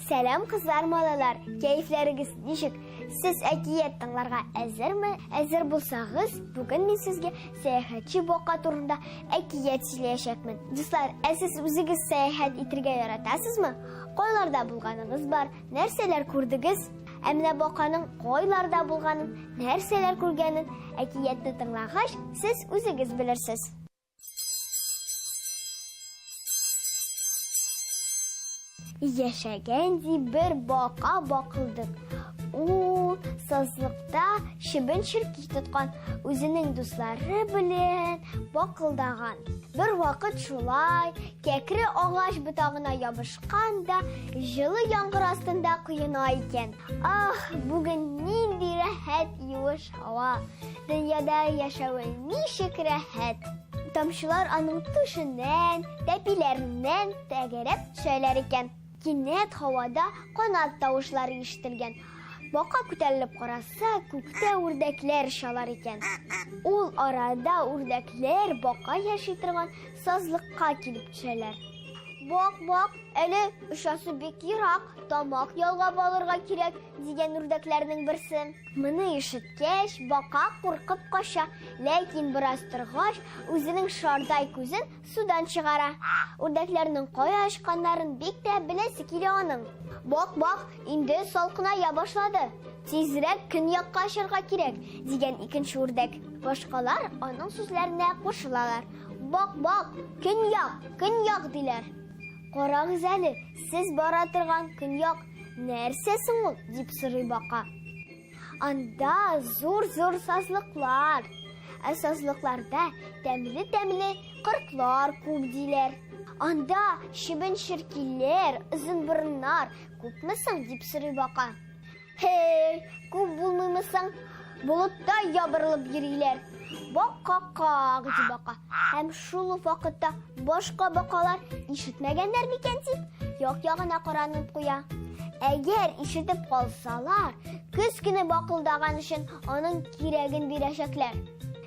Сәлам, кызлар, малайлар! Кәефләрегез ничек? Сез әкият тыңларга әзерме? Әзер булсагыз, бүген мин сезгә сәяхәтче бака турында әкият сөйләячәкмен. Дуслар, ә сез үзегез сәяхәт итергә яратасызмы? Кайларда булганыгыз бар? Нәрсәләр күрдегез? Ә менә баканың кайларда булганын, нәрсәләр күргәнен әкиятне тыңлагач, сез үзегез белерсез. Яшәгән ди бер бака бакылдык. Ул сазлыкта чебен черки тоткан, үзенең дуслары белән бакылдаган. Бер вакыт шулай кәкре агач ботагына ябышкан да җылы яңгыр астында коена икән. Ах, бүген нинди рәхәт юеш һава! Дөньяда яшәве ничек рәхәт! Тамчылар аның түшеннән, тәпиләреннән тәгәрәп төшәләр икән. Кинәт һавада канат тавышлары ишетелгән. Бака күтәрелеп караса, күктә үрдәкләр очалар икән. Ул арада үрдәкләр бака яши торган сазлыкка килеп төшәләр. Бак, бак, әле очасы бик ерак, тамак ялгап алырга кирәк, дигән үрдәкләрнең берсе. Моны ишеткәч, бака куркып кача, ләкин бераз торгач, үзенең шардай күзен судан чыгара. Үрдәкләрнең кая очканнарын бик тә беләсе килә аның. Бак-бак, инде салкыная башлады. Тизрәк көньякка очарга кирәк, дигән икенче үрдәк. Башкалар аның сүзләренә кушылалар. Бак-бак, көньяк, көньяк, диләр. Карагыз әле, сез бара торган көньяк Нәрсә соң ул? дип сорый бака. Анда зур-зур сазлыклар. Ә сазлыкларда тәмле-тәмле кортлар күп диләр. Анда чебен-черкиләр, озынборыннар күпме соң? дип сорый бака. Һей, күп булмыймы соң? Болыттай ябырылып йөриләр. Бак-как-как, ди бака. Һәм шул ук вакытта башка бакалар ишетмәгәннәр микән дип, як-ягына каранып куя. Әгәр ишетеп калсалар, көз көне бакылдаган өчен аның кирәген бирәчәкләр.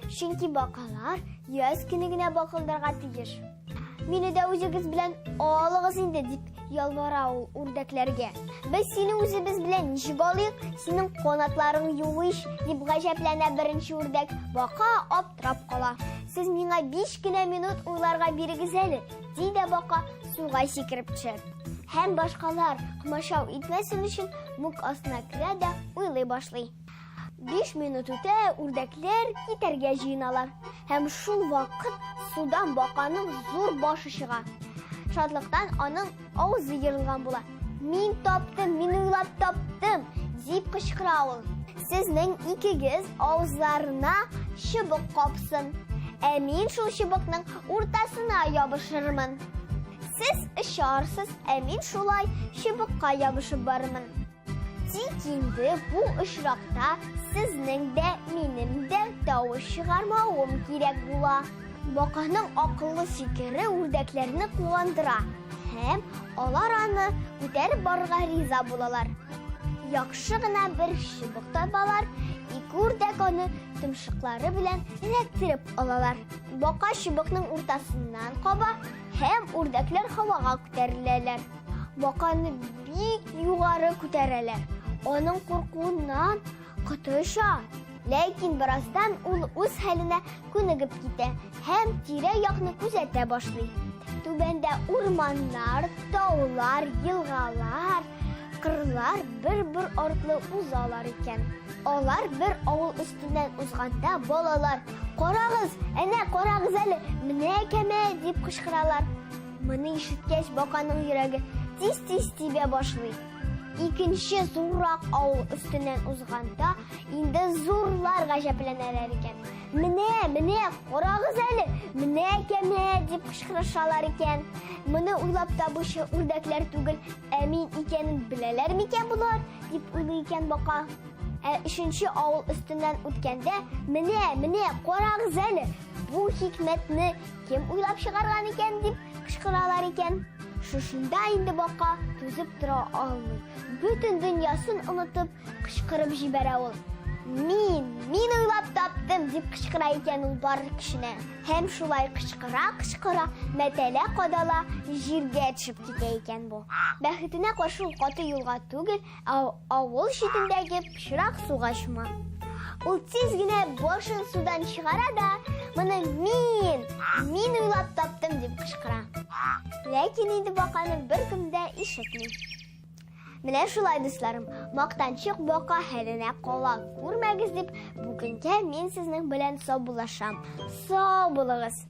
Чөнки бакалар яз көне генә бакылдарга тиеш. Мине дә үзегез белән алыгыз инде, дип ялвара ул үрдәкләргә. Без сине үзебез белән ничек алыйк? Синең канатларың юк ич, дип гаҗәпләнә беренче үрдәк. Бака аптырап кала. Сез миңа биш кенә минут уйларга бирегез әле, ди дә бака суга сикереп төшә. Һәм башкалар комачау итмәсен өчен мүк астына керә дә уйлый башлый. Биш минут үтә, үрдәкләр китәргә җыеналар. Һәм шул вакыт судан баканың зур башы чыга. Шатлыктан аның авызы ерылган була. Мин таптым, мин уйлап таптым, дип кычкыра ул. Сезнең икегез авызларына чыбык капсын. Ә мин шул чыбыкның уртасына ябышырмын. Сез очарсыз, ә мин шулай чыбыкка ябышып барырмын. Тик инде бу очракта сезнең дә, минем дә тавыш чыгармавым кирәк була. Баканың акыллы фикере үрдәкләрне куандыра һәм алар аны күтәреп барырга риза булалар. Яхшы гына бер чыбык табалар, ике үрдәк аны томшыклары белән эләктереп алалар. Бака чыбыкның уртасыннан каба һәм үрдәкләр һавага күтәреләләр. Баканы бик югары күтәрәләр. Аның куркуыннан коты оча. Ләкин бераздан ул үз хәленә күнегеп китә һәм тирә-якны күзәтә башлый. Түбәндә урманнар, таулар, елгалар, кырлар бер-бер артлы узалар икән. Алар бер авыл өстеннән узганда балалар, "Карагыз, әнә карагыз әле, менә кәмә!" дип кычкыралар. Моны ишеткәч, баканың йөрәге тиз-тиз тибә башлый. Икенче зуррак авыл өстеннән узганда, инде зурлар гаҗәпләнәләр икән. Менә, менә, карагыз әле, менә кәмә дип кычкырышалар икән. Моны уйлап табучы үрдәкләр түгел, ә мин икәнен беләләр микән болар, дип уйлый икән бака. Ә өченче авыл өстеннән үткәндә, менә, менә, карагыз әле, бу хикмәтне Кем уйлап чыгарган икән дип кычкыралар икән. Шушында инде бака түзеп тора алмый. Бөтен дөньясын онытып кычкырып җибәрә ул. Мин, мин уйлап таптым, дип кычкыра икән ул бар көченә. Һәм шулай кычкыра-кычкыра, мәтәлә-кадала җиргә төшеп китә икән бу. Бәхетенә каршы ул каты юлга түгел, ә авыл читендәге пычрак суга чума. Ул тиз генә башын судан чыгара да, моны мин, мин уйлап таптым, дип кычкыра. Ләкин инде баканы беркем дә ишетми. Менә шулай, дусларым, мактанчык бака хәленә кала күрмәгез дип, бүгенгә мин сезнең белән саубуллашам. Сау булыгыз!